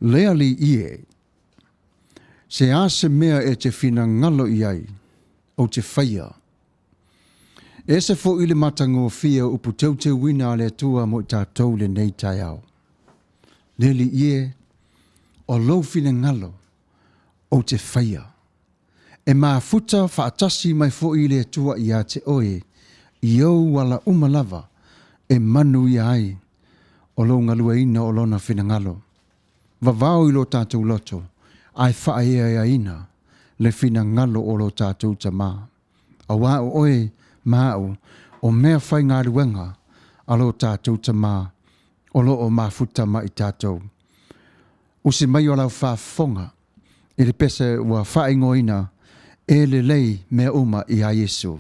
Le Alii e, se a se mea e te finagalo i ai, ou te faia. E ese foi le matagofie o upu teuteuina a le Atua mo i tatou i lenei taeao. Le Alii e, o lou finagalo ou te faia. E mafuta faatasi mai foi le Atua ia te oe i ou ala uma lava e manuia ai o lou galueina o Lona finagalo. Vavao i lo tatou loto ae faaeaeaina le finagalo o lo tatou Tama. Auā o oe ma au o mea faigaluega a lo tatou Tama o lo o mafuta ma i tatou. Usi mai o lau faafofoga i le pese ua faaigoaina E Lelei Mea Uma iā Iesu.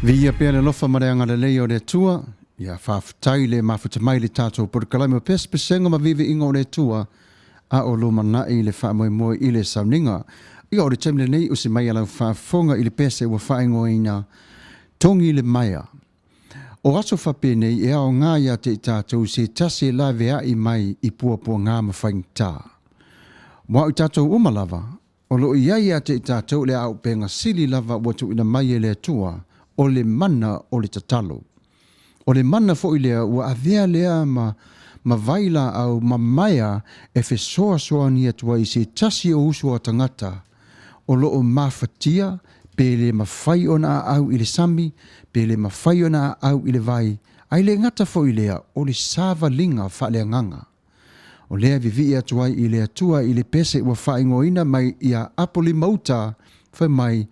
Viia pea le alofa ma le agalelei o le Atua, ia faafetai le mafuta mai le tatou polokalame o Pesepesega ma Viiviiga o le Atua, a o lumanai le faamoemoe i le sauniga. Ia o le taimi lenei usi mai a lau faafofoga i le pese ua faaigoaina Togi le Maea. O aso faapenei e aoga ia te i tatou se tasi e laveai mai i puapuaga ma faigata. Ua o i tatou uma lava, o lo o i ai ia te i tatou le auupega sili lava ua tuuina mai e le Atua, o le mana o le tatalo. O le mana foi lea ua avea lea ma ma vailaau mamaea e fesoasoani atu ai i se tasi o uso a tagata o lo o mafatia pe le mafai ona aau i le sami, pe le mafai ona aau i le vai, ae le gata foi i lea, o le savaliga faaleagaga. O lea e vivii atu ai i le Atua i le pese ua faaigoaina mai ia Apolima-uta, fai mai,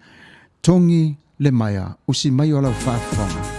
Togi le maea, usi mai o lau faafofoga.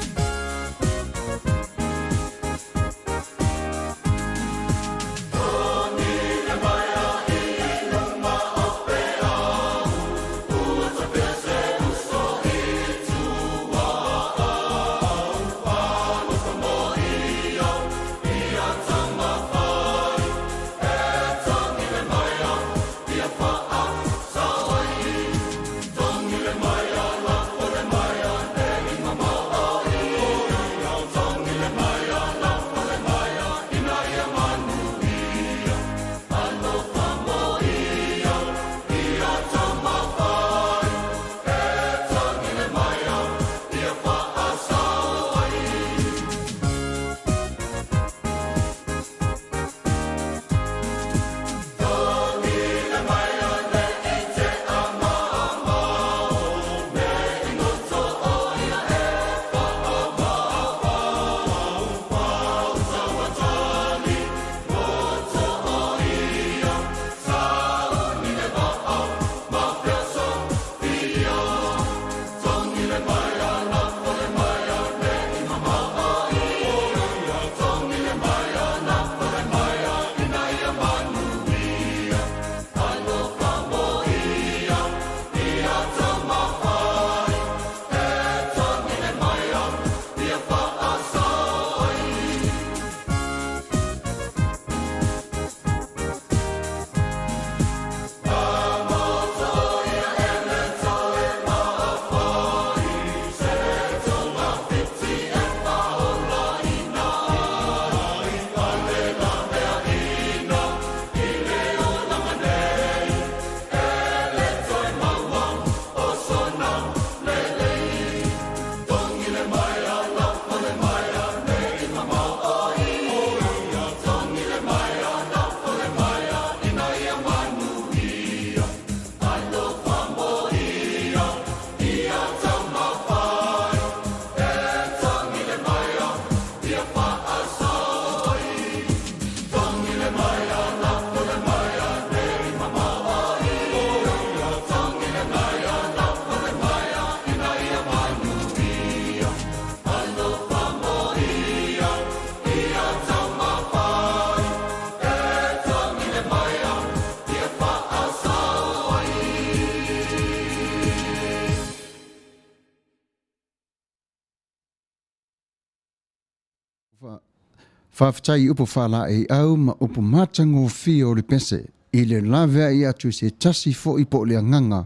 Faafetai i upu faalaeiau ma upu matagofie o le pese i le laveai atu i se tasi foi po o le agaga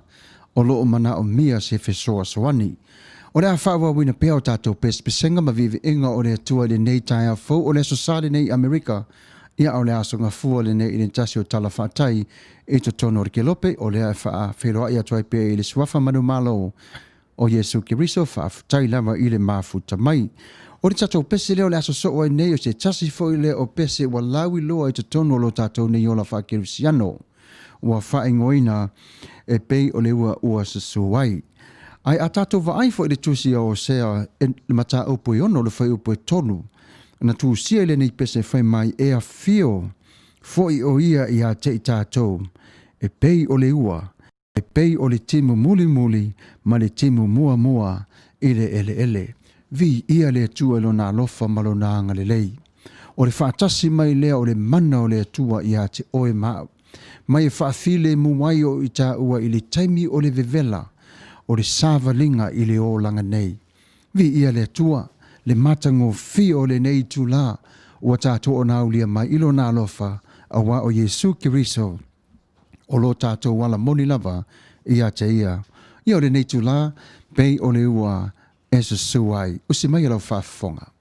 o lo o manaomia se fesoasoani. O le a faaauauina pea o tatou pesepesega ma viiviiga o le Atua i lenei taeao fou o le Aso Sa lenei i Amerika, ia a o le Aso Gafua lenei i le tasi o Tala Faatai i totonu o le Kelope, o lea e faafeiloai atu ai pea i le Suafa Manumalo o Iesu Keriso, faafetai lava i le mafuta mai. O le tatou pese lea o le a sosoo ai nei, o se tasi foi lea o pese ua lauiloa i totonu o lo tatou nei ola faakerisiano, ua faaigoaina e pei o le ua ua susu ai. Ae a tatou vaai foi i le tusi a Hosea e le mataupu e 6 le fuaiupu e 3, na tusia i lenei pese fai mai e afio foi o ia ia te i tatou e pei o le ua, e pei o le timu mulimuli ma le timu muamua i le eleele. Viia le Atua i Lona alofa ma Lona agalelei. O le faatasi mai lea o le mana o le Atua ia te oe ma au, mai e faafilemu ai o i taua i le taimi o le vevela o le savaliga i le olaga nei. Viia le Atua, le matagofie o lenei itulā ua tatou onaulia mai i Lona alofa, auā o Iesu Keriso o lo tatou ala moni lava ia te ia. Ia o lenei itulā, pei o le ua e susu ai. Usi mai e lau faafofoga.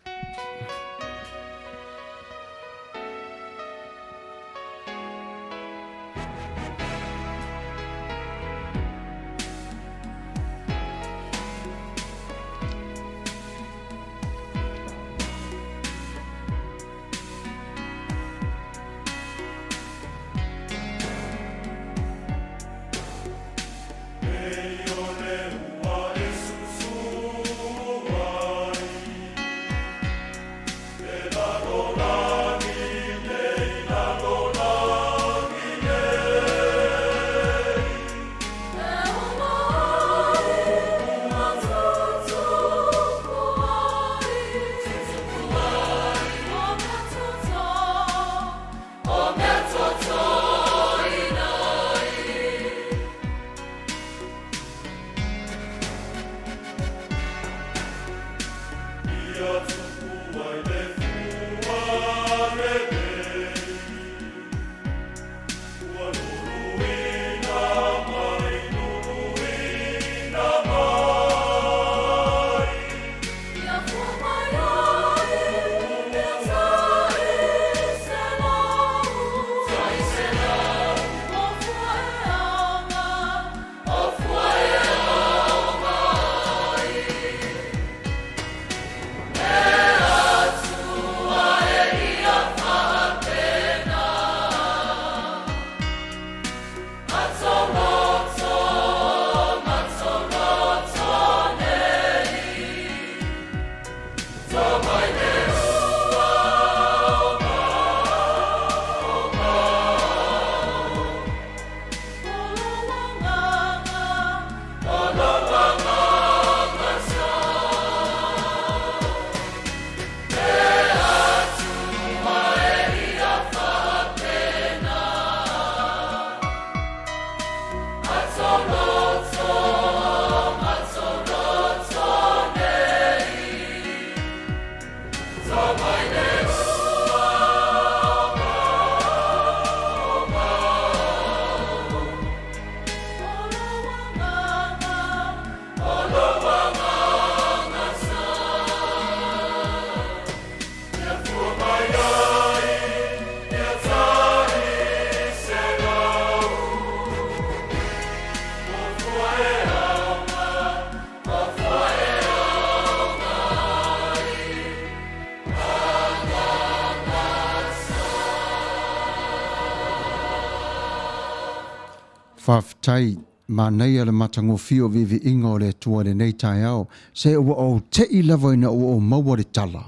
Faafetai, manaia le matagofie o viiviiga o le Atua i lenei taeao. Se ua ou te'i lava ina ua ou maua le tala,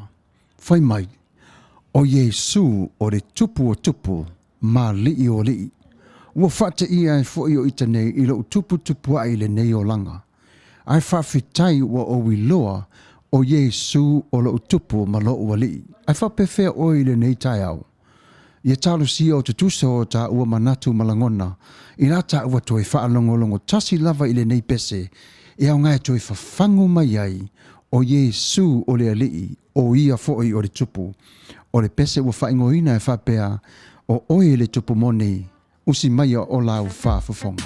fai mai, O Iesu o le Tupu o tupu ma Alii o alii. Ua faateia ai foi o ita nei i lou tuputupua'i i lenei olaga. Ae faafetai ua ou iloa o Iesu o lou Tupu ma lou Alii. Ae faapefea oe i lenei taeao? Ia talosia o tutusa o taua manatu ma lagona, inā taua toe faalogologo tasi lava i lenei pese e aoga e toe fafagu mai ai o Iesu o le Alii, o Ia foi o le Tupu. O le pese ua faaigoaina e faapea, O oe le Tupu moni, usi maia o lau faafofoga.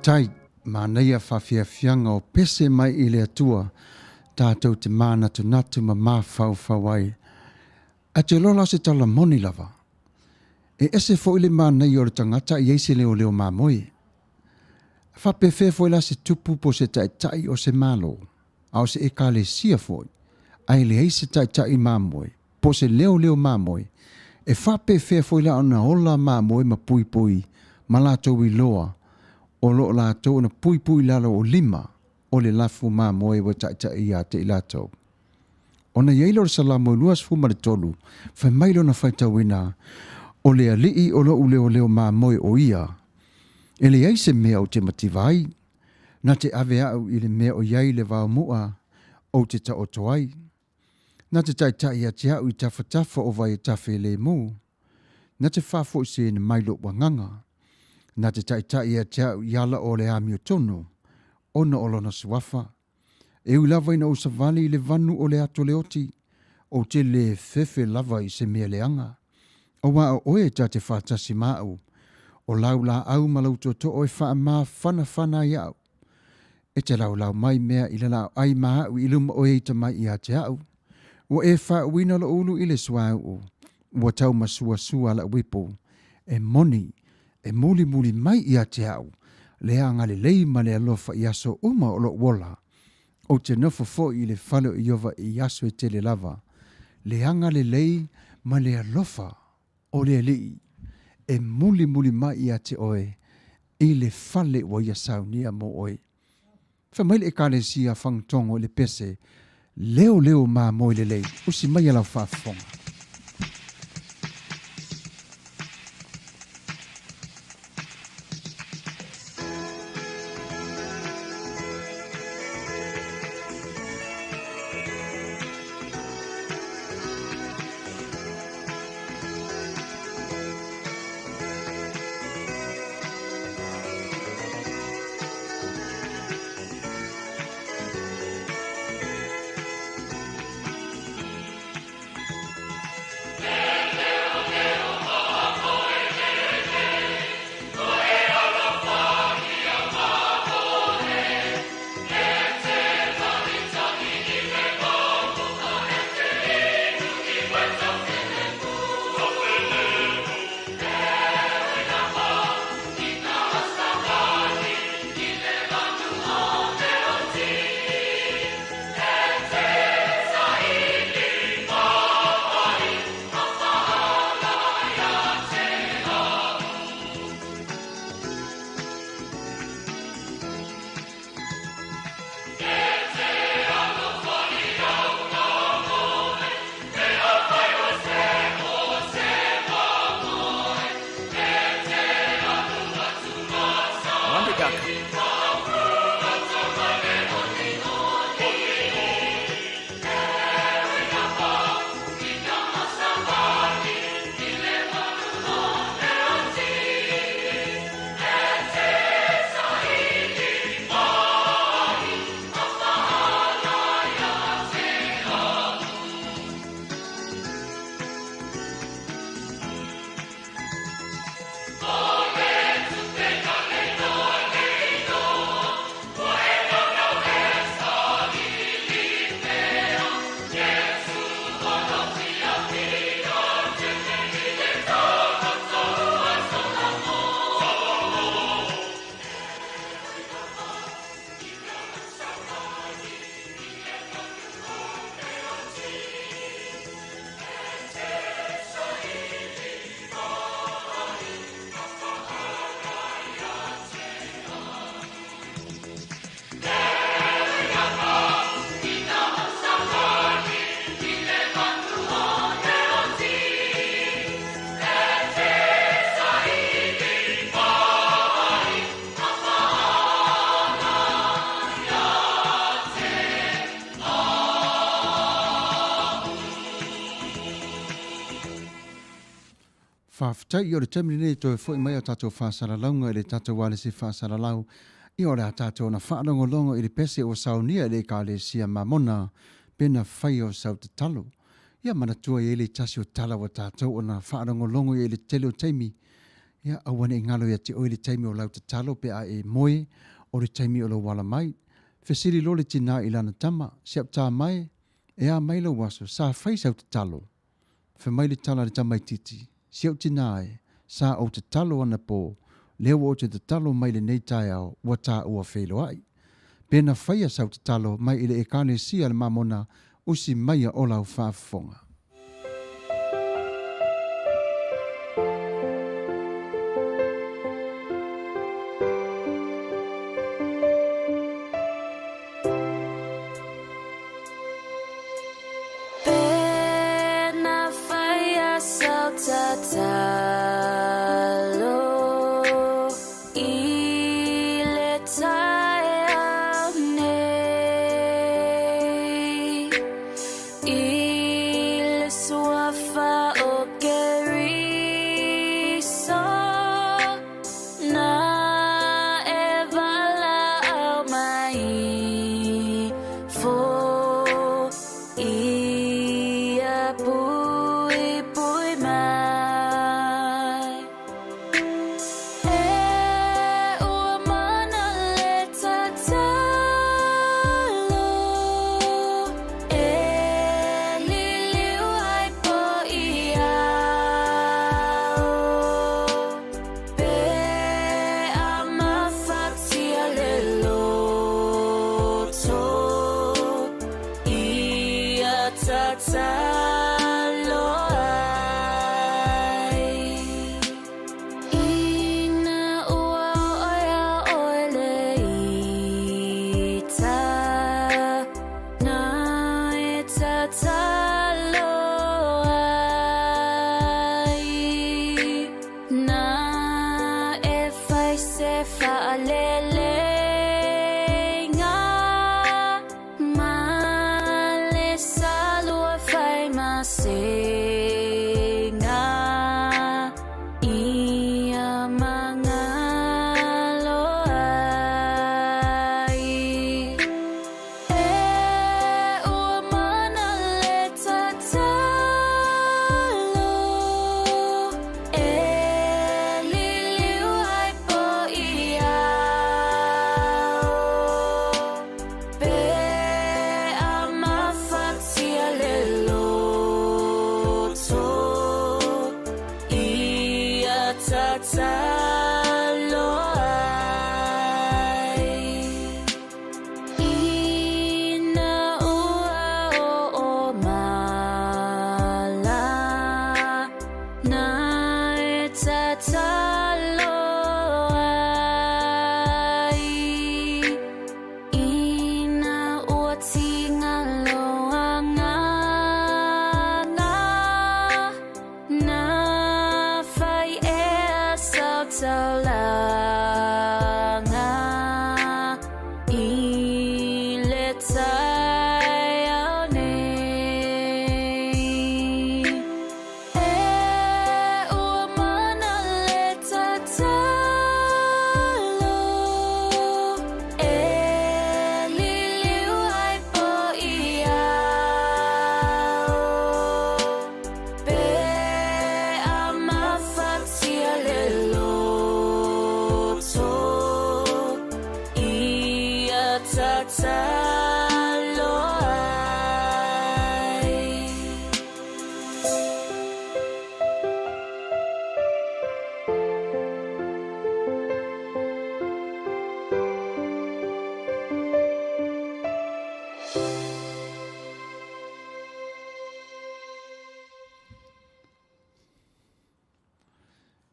Faafetai, manaia faafiafiaga o pese mai i le Atua tatou te mānatunatu ma mafaufau ai. Ae te iloa la o se tala moni lava, e ese foi le manaia o le tagata e i ai se leoleo mamoe. E faapefea foi la se tupu po o se taitai o se Malo, a o se Ekalesia foi, ae leai se taitai mamoe po o se leoleo mamoe, e faapefea foi la ona ola mamoe ma puipui ma latou iloa o lo o latou ona puipui i lalo o lima o le lafu mamoe ua taitai ia te i latou? Ona i ai lea o le Salamo e 23, fai mai lona faitauina, O le Alii o lo'u leoleo mamoe o Ia, e leai se mea ou te mativa ai, na te ave a'u i le mea o i ai le vaomu'a ou te taoto ai. Na te taitai ia te a'u i tafatafa o vai e tafe lemu, na te faafo'iseina mai lo'u agaga. Na te taitai ia te a'u i ala o le amiotonu, ona o Lona Suafa. E ui lava ina ou savali i le vanu o le ato leoti, ou te lē fefe lava i se mea leaga. Auā o oe ta te faatasi ma a'u, o lau lāʻau ma lou tootoo e faamafanafana ai a'u. E te laulau mai mea i le laoʻai ma a'u i luma o e ita mai ia te a'u. Ua e faauuina lo'u ulu i le suauu, ua taumasuasua la'u ipu. E moni, e mulimuli mai ia te a'u le agalelei ma le alofa i aso uma o lo'u ola. Ou te nofo foi i le fale o Ieova i aso e tele lava. Le agalelei ma le alofa o le Alii e mulimuli mai ia te oe i le fale ua ia saunia mo oe. Fai mai le Ekalesia Fagatogo i le pese, Leoleo mamoe lelei, usi maia lau faafofoga. Faafetai, o le taimi lenei e toe foi mai a tatou faasalalauga i le tatou alesi faasalalau, ia o le a tatou ona faalogologo i le pese ua saunia e le Ekalesia Mamona pe na faia o sau tatalo. Ia manatua i ai le tasi o tala ua tatou ona faalogologo i ai i le tele o taimi. Ia, aua ne i galo ia te oe le taimi o lau tatalo pe a e moe, o le taimi o lou ala mai. Fesili loa le tinā i lana tama, Si au tā mae, e a mai lou aso, sa fai sau tatalo? Fai mai le tala a le tamaitiiti, Si ou tinā e, sa ou tatalo anapō, lea ua ou te tatalo mai lenei taeao, ua tāua feiloai. Pe na faia sau tatalo mai i le Ekalesia a le Mamona, usi maia o lau faafofoga.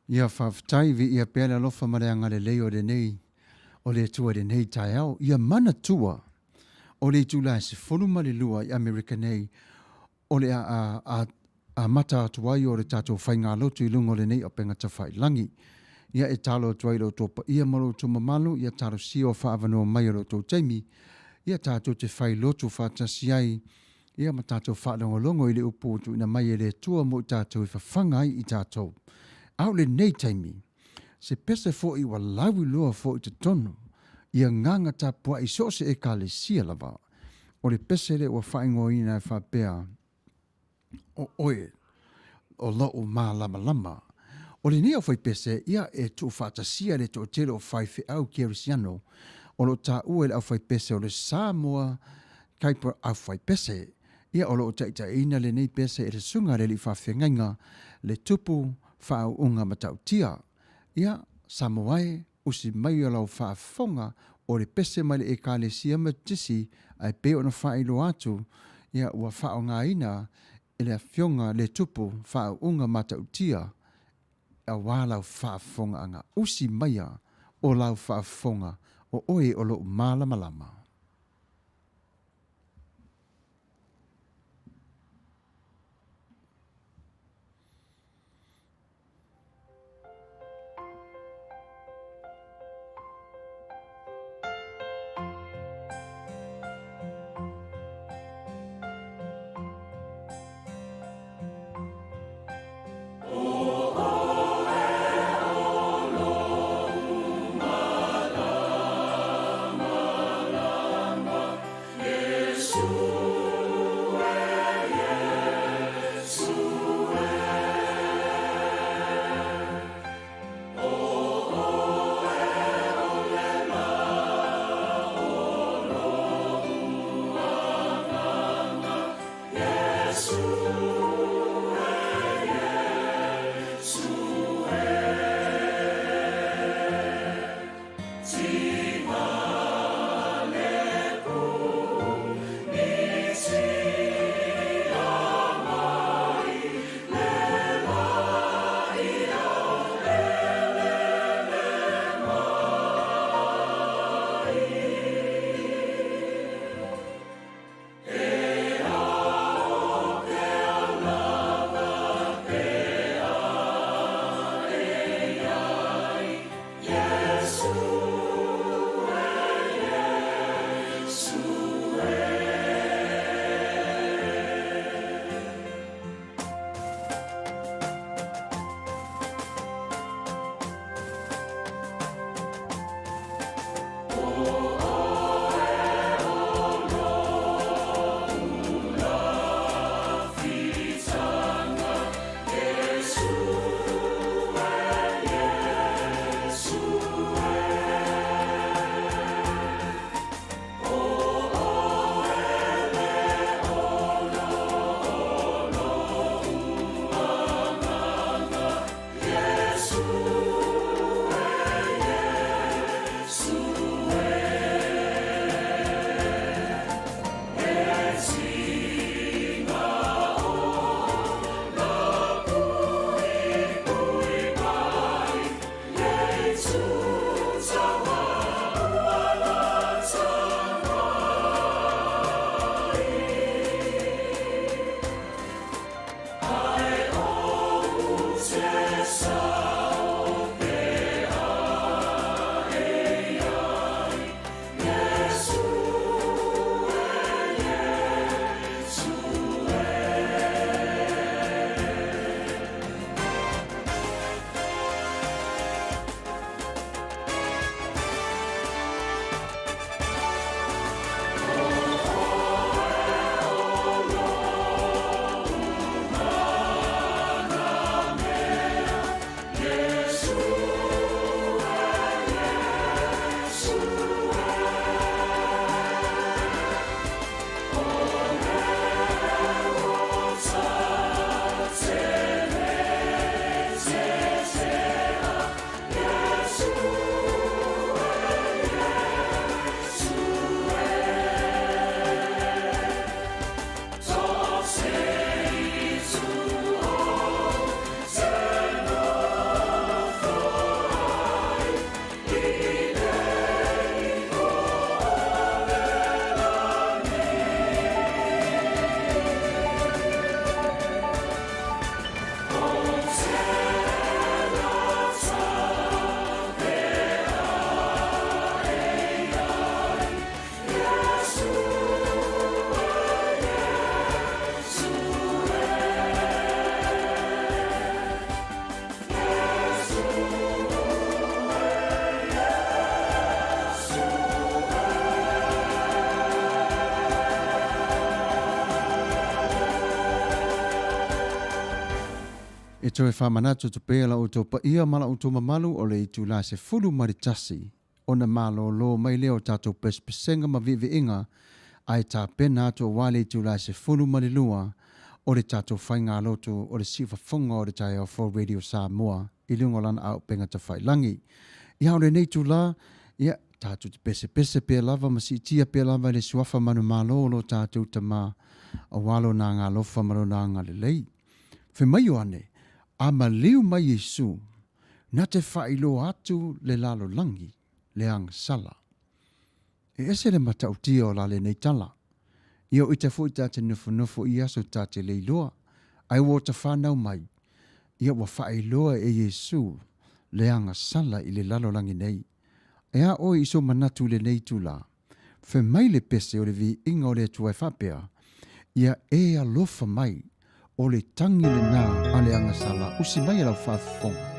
Ia faafetai, viia pea le alofa ma le agalelei o lenei o le Atua i lenei taeao. Ia manatua, o le itula e 12 i Amerika nei, o le a a amata atu ai o le tatou faigalotu i luga o lenei auupega tafailagi. Ia e talo atu ai i lo outou paia ma lo outou mamalu, ia talosia o faaavanoa mai o lo outou taimi, ia tatou te failotu faatasi ai, ia ma tatou faalogologo i le upu ua tuuina mai e le Atua mo i tatou e fafaga ai i tatou. A o lenei taimi, se pese foi ua lauiloa foi i totonu i agaga tapuai i so o se Ekalesia lava, o le pese lea ua faaigoaina e faapea, O oe o lou malamalama. O lenei aufaipese, ia, e tuufaatasia le toatele o faifeau kerisiano o lo o taua i le aufaipese o le Samoa Kaipa Aufaipese. Ia, o lo o taitaiina lenei pese e le Susuga a le Alii Faafeagaiga, le Tupu Faauuga Matautia. Ia, Samoa e, usi mai o lau faafofoga o le pese mai le Ekalesia Metotisi ae pei ona faailoa atu, ia, ua faaaogaina e le Afioga le Tupu Faauuga Matautia aua lau faafofogaaga. Usi maia o lau faafofoga, o oe o lou malamalama. toe faamanatu atu pea la outou paia ma la outou mamalu o le itula 11 ona malōlō mai lea o tatou pesepesega ma viiviiga ae tapena atu aua le itula 12 o le tatou faigalotu o le siufofoga o le taeao fou Radio Samoa i luga o lana auupega tafailagi. Ia o lenei itula, ia, tatou te pesepese pea lava ma siitia pea lava i le suafa manumalo o lo tatou Tama aua lona agaalofa ma lona agalelei. Fai mai Ioane, A maliu mai Iesu, na te faailoa atu le lalolagi, le agasala. E ese le matautia o la lenei tala. Ia o ita foi ta te nofonofo i aso ta te le iloa, ae ua ota fanau mai, ia ua faailoa e Iesu le agasala i le lalolagi nei. E a oe i sou manatu i lenei itula? Fai mai le pese o le viiga o le Atua e faapea, Ia e alofa mai, o le tagi lena a le agasala, usi mai e lau faafofoga.